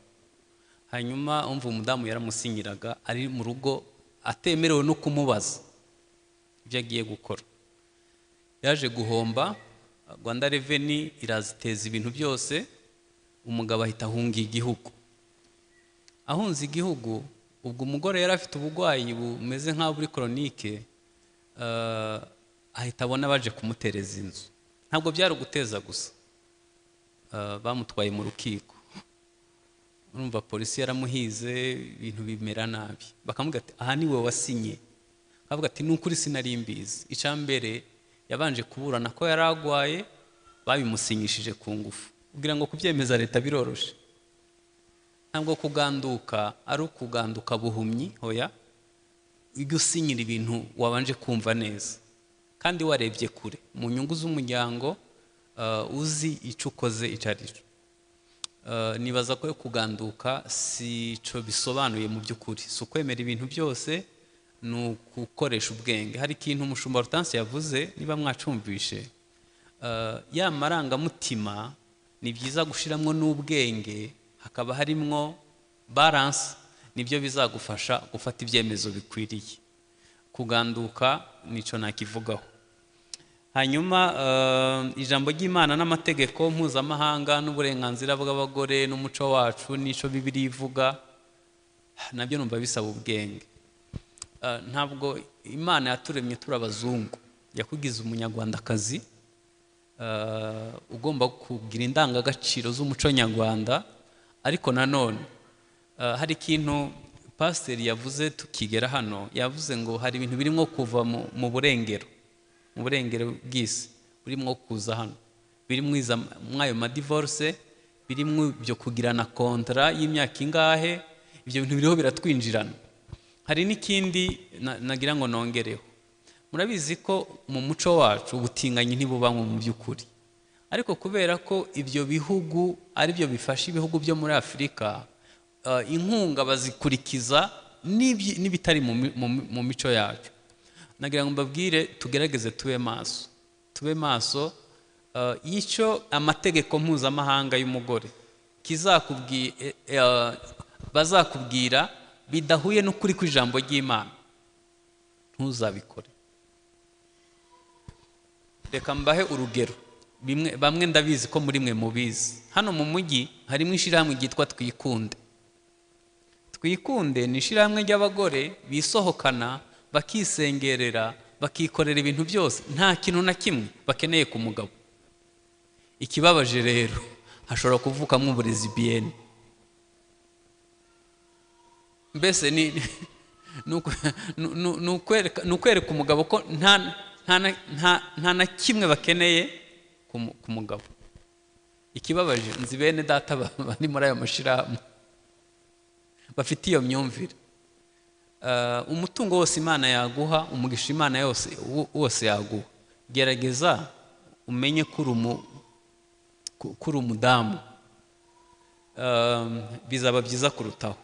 Hanyuma umva umudamu yaramusinyiraga ari mu rugo atemerewe no kumubaza ibyo agiye gukora. Yaje guhomba, Rwanda Revenue iraziteza ibintu byose, umugabo ahita ahunga igihugu. Ahunze igihugu, ubwo umugore yari afite ubugwayi bumeze nk'aho buri koronike, ahita abona baje kumutereza inzu. Ntabwo byari uguteza gusa, bamutwaye mu rukiko. Urumva polisi yaramuhize, ibintu bimera nabi. Bakamubwira ati aha niwe wasinye. Akavuga ati nukuri sinari mbizi. Icya mbere yabanje kuburana ko yaragwaye, babimusinyishije ku ngufu. Kugira ngo kubyemeza leta biroroshe. Ntabwo kuganduka ari ukuganduka buhumyi, hoya, ujye usinyira ibintu wabanje kumva neza kandi warebye kure mu nyungu z'umuryango, uzi icyo ukoze icyo ari cyo. Nibaza ko kuganduka si cyo bisobanuye mu by'ukuri, si ukwemera ibintu byose, ni ugukoresha ubwenge. Hari ikintu umushumba Hortense yavuze, niba mwacumvishe, ya marangamutima ni byiza gushiramwo n'ubwenge, hakaba harimwo balance, nibyo bizagufasha gufata ibyemezo bikwiriye. Kuganduka nico nakivugaho. Hanyuma ijambo ry'Imana n'amategeko mpuzamahanga n'uburenganzira bw'abagore n'umuco wacu n'ico Bibiliya ivuga, nabyo numva bisaba ubwenge. Ntabwo Imana yaturemye turi abazungu, yakugize umunyarwandakazi, ugomba kugira indangagaciro z'umuco nyarwanda. Ariko nanone hari ikintu pasiteri yavuze tukigera hano, yavuze ngo hari ibintu birimo kuva mu burengero, mu burengero bw'isi burimo kuza hano, birimo mwayo madivorce, birimo ibyo kugirana kontra y'imyaka ingahe, ibyo bintu biriho biratwinjirana. Hari n'ikindi nagira ngo nongereho. Murabizi ko mu muco wacu ubutinganyi ntibubanywe mu by'ukuri, ariko kubera ko ibyo bihugu ari byo bifasha ibihugu byo muri Afurika, inkunga bazikurikiza n'ibitari mu mico yacu. Nagira ngo mbabwire tugerageze tube maso, tube maso. Icyo amategeko mpuzamahanga y'umugore bazakubwira bidahuye n'ukuri kw'ijambo ry'Imana, ntuzabikore. Reka mbahe urugero, bamwe ndabizi ko muri mwe mubizi. Hano mu mujyi harimo ishyirahamwe ryitwa Twikunde. Twikunde ni ishyirahamwe ry'abagore bisohokana, bakisengerera, bakikorera ibintu byose, nta kintu na kimwe bakeneye ku mugabo. Ikibabaje rero, hashobora kuvukamo uburezi bien. Mbese ni ukwereka umugabo ko nta na kimwe bakeneye ku mugabo. Ikibabaje, nzi bene data bari muri ayo mashirahamwe bafite iyo myumvire. Umutungo wose Imana yaguha, umugisha Imana yose wose yaguha, gerageza umenye ko uri umudamu, bizaba byiza kurutaho.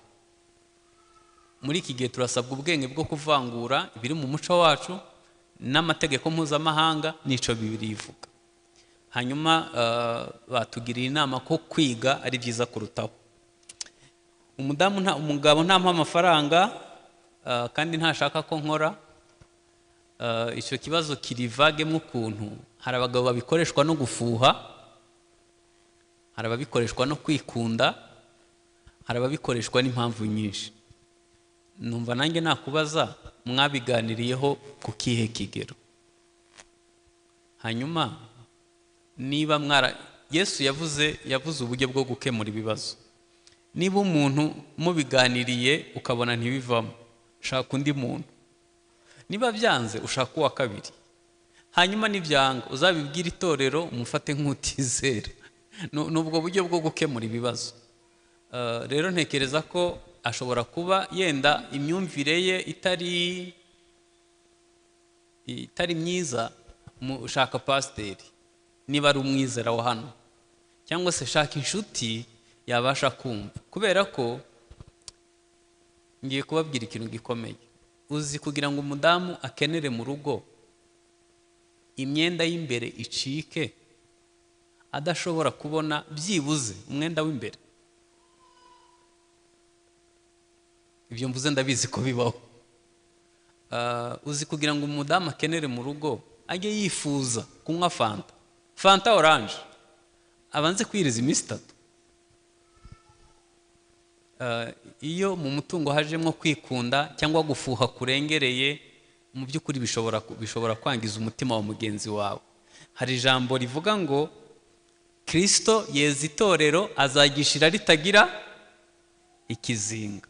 Muri iki gihe turasabwa ubwenge bwo kuvangura ibiri mu muco wacu n'amategeko mpuzamahanga n'ico Bibiliya ivuga. Hanyuma batugiriye inama ko kwiga ari byiza kurutaho. Umudamu nta umugabo ntampa amafaranga, kandi ntashaka ko nkora. Icyo kibazo kiri vague mu kuntu hari abagabo babikoreshwa no gufuha, hari ababikoreshwa no kwikunda, hari ababikoreshwa n'impamvu nyinshi. Numva nanjye nakubaza mwabiganiriyeho ku kihe kigero? Hanyuma niba mwara Yesu yavuze uburyo bwo gukemura ibibazo. Niba umuntu mubiganiriye ukabona ntibivamo, shaka undi muntu. Niba byanze ushaka uwa kabiri. Hanyuma nibyanga uzabibwira itorero umufate nk'utizera. Nubwo buryo bwo gukemura ibibazo. Rero ntekereza ko ashobora kuba yenda imyumvire ye itari myiza, ushaka pasiteri niba ari umwizera wa hano, cyangwa se shaka inshuti yabasha kumva. Kubera ko ngiye kubabwira ikintu gikomeye. Uzi kugira ngo umudamu akenere mu rugo imyenda y'imbere icike, adashobora kubona byibuze umwenda w'imbere. Ibyo mvuze ndabizi ko bibaho. Uzi kugira ngo umudamu akenere mu rugo ajye yifuza kunywa fanta orange, abanze kwiriza iminsi 3. Iyo mu mutungo hajemo kwikunda cyangwa gufuha kurengereye, mu by'ukuri bishobora kwangiza umutima wa mugenzi wawe. Hari ijambo rivuga ngo Kristo yeza itorero azagishira ritagira ikizinga.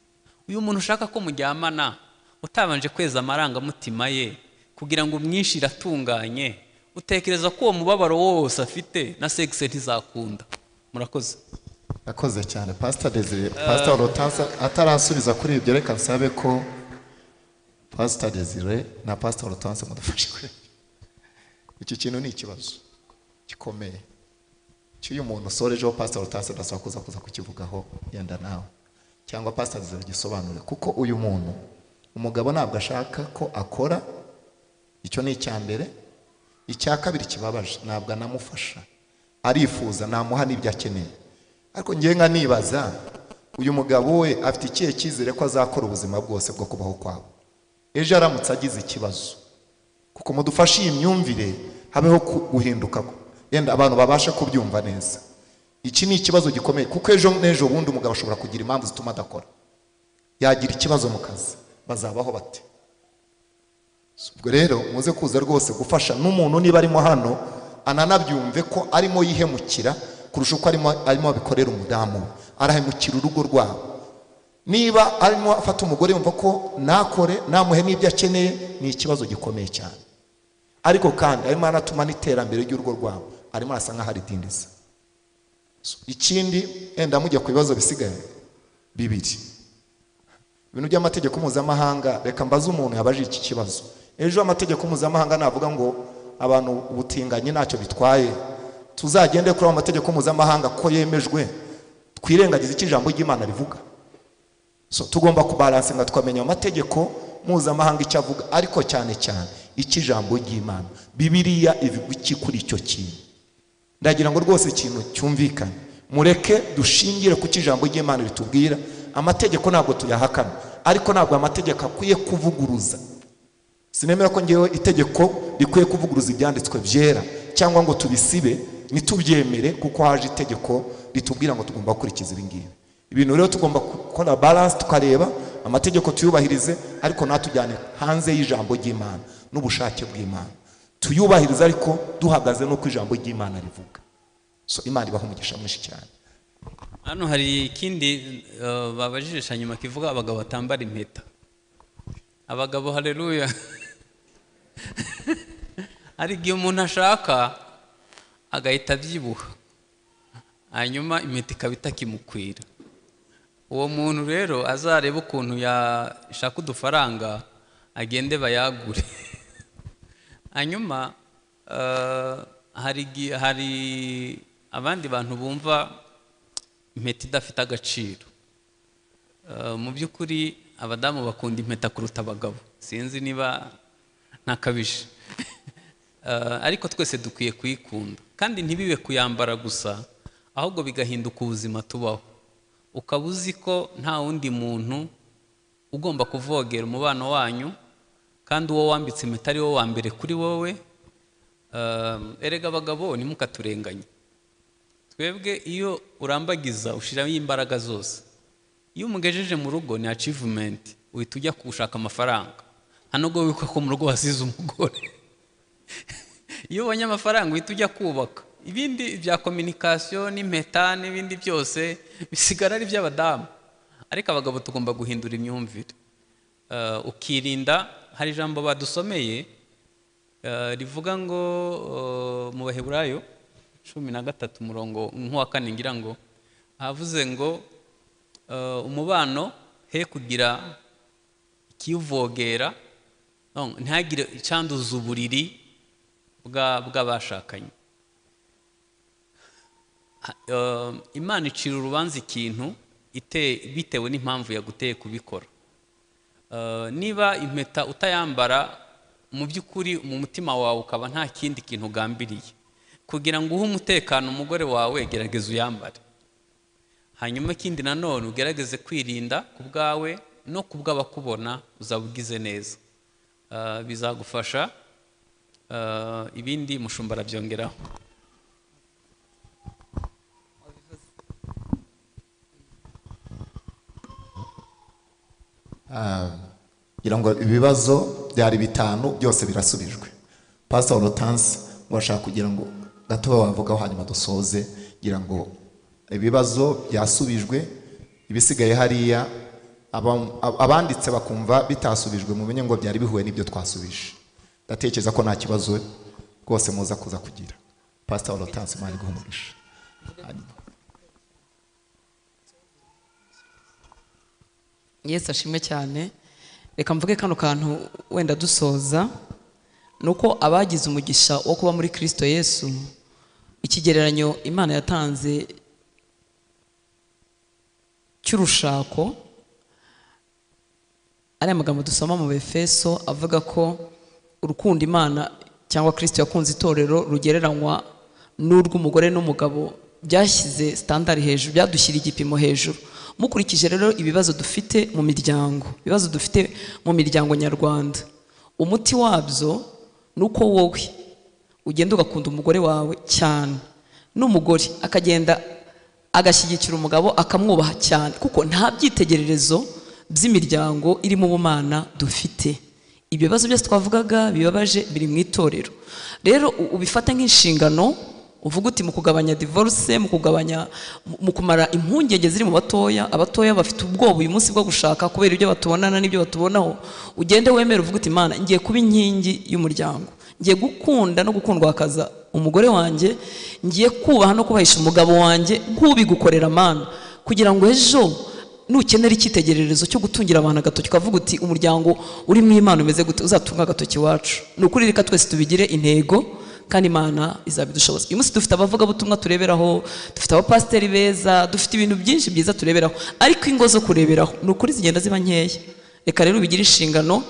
Uyu muntu ushaka ko mujyamana utabanje kweza amarangamutima ye kugira ngo umwishire atunganye, utekereza ko uwo mubabaro wose afite na sexe ntizakunda. Murakoze. Akoze cyane Pastor Desire. Pastor Hortense atarasubiza kuri ibyo, reka nsabe ko Pastor Desire na Pastor Hortense mudufashe kuri iki kintu. Ni ikibazo gikomeye. Cy'uyu muntu usorejeho Pastor Hortense, ndasaba kuza kukivugaho yenda nawe cyangwa Pastor Desire gisobanure, kuko uyu muntu umugabo ntabwo ashaka ko akora. Icyo ni icya mbere. Icya kabiri kibabaje, ntabwo anamufasha, arifuza namuha n'ibyo akeneye, ariko ngiye nka nibaza uyu mugabo we afite ikihe cyizere ko azakora ubuzima bwose bwo kubaho kwabo ejo aramutse agize ikibazo? Kuko mudufashe iyi myumvire habeho guhinduka, yenda abantu babasha kubyumva neza. Iki ni ikibazo gikomeye, kuko ejo n'ejo bundi umugabo ashobora kugira impamvu zituma adakora, yagira ikibazo mu kazi, bazabaho bate? Ubwo rero muze kuza rwose gufasha n'umuntu niba arimo hano ananabyumve ko arimo yihemukira kurusha uko arimo abikorera umudamu we, arahemukira urugo rwabo. Niba arimo afata umugore yumva ko nakore namuhe n'ibyo akeneye, ni ikibazo gikomeye cyane. Ariko kandi arimo anatuma n'iterambere ry'urugo rwabo arimo arasa nkaho aridindiza. Ikindi enda mujya ku bibazo bisigaye bibiri, ibintu by'amategeko mpuzamahanga. Reka mbaze umuntu yabaje iki kibazo. Ejo amategeko mpuzamahanga navuga ngo abantu ubutinganyi ntacyo bitwaye, tuzagende kuri amategeko mpuzamahanga ko yemejwe, twirengagize icyo ijambo ry'Imana rivuga? So tugomba kubalansinga tukamenya amategeko mpuzamahanga icyo avuga, ariko cyane cyane icyo ijambo ry'Imana Bibiliya ivuga iki kuri icyo kintu. Ndagira ngo rwose ikintu cyumvikane, mureke dushingire ku ijambo ry'Imana ritubwira. Amategeko ntabwo tuyahakana, ariko ntabwo amategeko akwiye kuvuguruza. Sinemera ko ngewe itegeko rikwiye kuvuguruza ibyanditswe byera, cyangwa ngo tubisibe nitubyemere kuko haje itegeko ritubwira ngo tugomba gukurikiza ibi ngibi. Ibintu rero tugomba gukora balance, tukareba amategeko tuyubahirize, ariko natujyane hanze y'ijambo ry'Imana n'ubushake bw'Imana. Tuyubahirize ariko duhagaze n'uko ijambo ry'Imana rivuga. So Imana ibaha umugisha mwinshi cyane. Hano hari ikindi babajije nyuma kivuga abagabo batambara impeta. Abagabo, haleluya. Hari igihe umuntu ashaka agahita abyibuha, hanyuma impeta ikaba itakimukwira. Uwo muntu rero azareba ukuntu yashaka udufaranga agende bayagure. Hanyuma hari abandi bantu bumva impeta idafite agaciro. Mu by'ukuri abadamu bakunda impeta kuruta abagabo, sinzi niba ntakabije. Ariko twese dukwiye kuyikunda, kandi ntibibe kuyambara gusa, ahubwo bigahinduka ubuzima tubaho. Ukaba uzi ko nta wundi muntu ugomba kuvogera umubano wanyu, kandi uwo wambitse impeta ari wo wa mbere kuri wowe. Erega abagabo ntimukaturenganye, twebwe iyo urambagiza ushiramo imbaraga zose. Iyo umugejeje mu rugo ni achievement, uhita ujya gushaka amafaranga, nta nubwo wibuka ko mu rugo wasize umugore. Iyo ubonye amafaranga uhita ujya kubaka, ibindi bya communication n'impeta n'ibindi byose bisigara ari iby'abadamu. Ariko abagabo tugomba guhindura imyumvire, ukirinda. Hari ijambo badusomeye rivuga ngo mu Baheburayo 13 umurongo nk'uwa 4 ngira ngo havuze ngo umubano he kugira ikivogera, ntihagire icyanduza uburiri bw'abashakanye. Imana icira urubanza ikintu bitewe n'impamvu yaguteye kubikora. Niba impeta utayambara mu by'ukuri mu mutima wawe ukaba nta kindi kintu ugambiriye, kugira ngo uhe umutekano umugore wawe, gerageza uyambare. Hanyuma ikindi nanone ugerageze kwirinda ku bwawe no ku bw'abakubona, uzaba ugize neza, bizagufasha. Ibindi mushumba arabyongeraho. Ngira ngo ibibazo byari 5 byose birasubijwe. Pastor Hortense washaka kugira ngo gato bavugaho hanyuma dusoze, ngira ngo ibibazo byasubijwe, ibisigaye hariya abanditse bakumva bitasubijwe mumenye ngo byari bihuye n'ibyo twasubije. Ndatekereza ko nta kibazo rwose muza kuza kugira. Pastor Hortense, Imana iguhe umugisha. Yesu ashimwe cyane. Reka mvuge kano kantu wenda dusoza, nuko abagize umugisha wo kuba muri Kristo Yesu Ikigereranyo Imana yatanze cy'urushako, ari amagambo dusoma mu Befeso avuga ko urukundo Imana cyangwa Kristo yakunze itorero rugereranywa n'urw'umugore n'umugabo, byashyize standard hejuru, byadushyira igipimo hejuru. Mukurikije rero ibibazo dufite mu miryango, ibibazo dufite mu miryango nyarwanda, umuti wabyo ni uko wowe ugenda ugakunda umugore wawe cyane, n'umugore akagenda agashyigikira umugabo akamwubaha cyane, kuko nta byitegererezo by'imiryango irimo ubumana dufite. Ibyo bibazo byose twavugaga bibabaje biri mu itorero. Rero ubifata nk'inshingano, uvuga uti mu kugabanya divorce, mu kugabanya, mu kumara impungenge ziri mu batoya, abatoya bafite ubwoba uyu munsi bwo gushaka kubera ibyo batubonana n'ibyo batubonaho, ugende wemere uvuga uti Imana, ngiye kuba inkingi y'umuryango, ngiye gukunda no gukundwakaza umugore wanjye, ngiye kubaha no kubahisha umugabo wanjye nk'ubigukorera Mana, kugira ngo ejo nukenera icyitegererezo cyo gutungira abantu agatoki ukavuga uti umuryango uri mu Imana umeze gute, uzatunga agatoki iwacu. Ni ukuri reka twese tubigire intego, kandi Imana izabidushoboza. Uyu munsi dufite abavugabutumwa tureberaho, dufite abapasiteri beza, dufite ibintu byinshi byiza tureberaho, ariko ingo zo kureberaho ni ukuri zigenda ziba nkeya. Reka rero ubigire inshingano.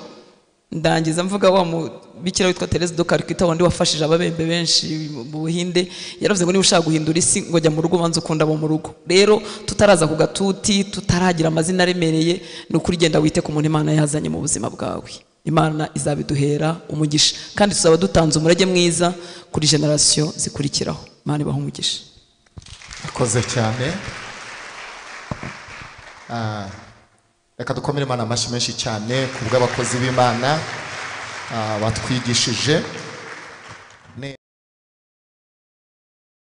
Ndangiza mvuga wa mubikira witwa Therese de Calcutta, wandi wafashije ababembe benshi mu Buhinde, yaravuze ngo niba ushaka guhindura isi ngo jya mu rugo ubanze ukunda abo mu rugo. Rero tutaraza ku gatuti, tutaragira amazina aremereye, ni ukuri genda wite ku muntu Imana yazanye mu buzima bwawe. Imana izabiduhera umugisha, kandi tuzaba dutanze umurage mwiza kuri generasiyo zikurikiraho. Imana ibahe umugisha. Akoze cyane. Reka dukomere Imana amashyi menshi cyane ku bw'abakozi b'Imana batwigishije.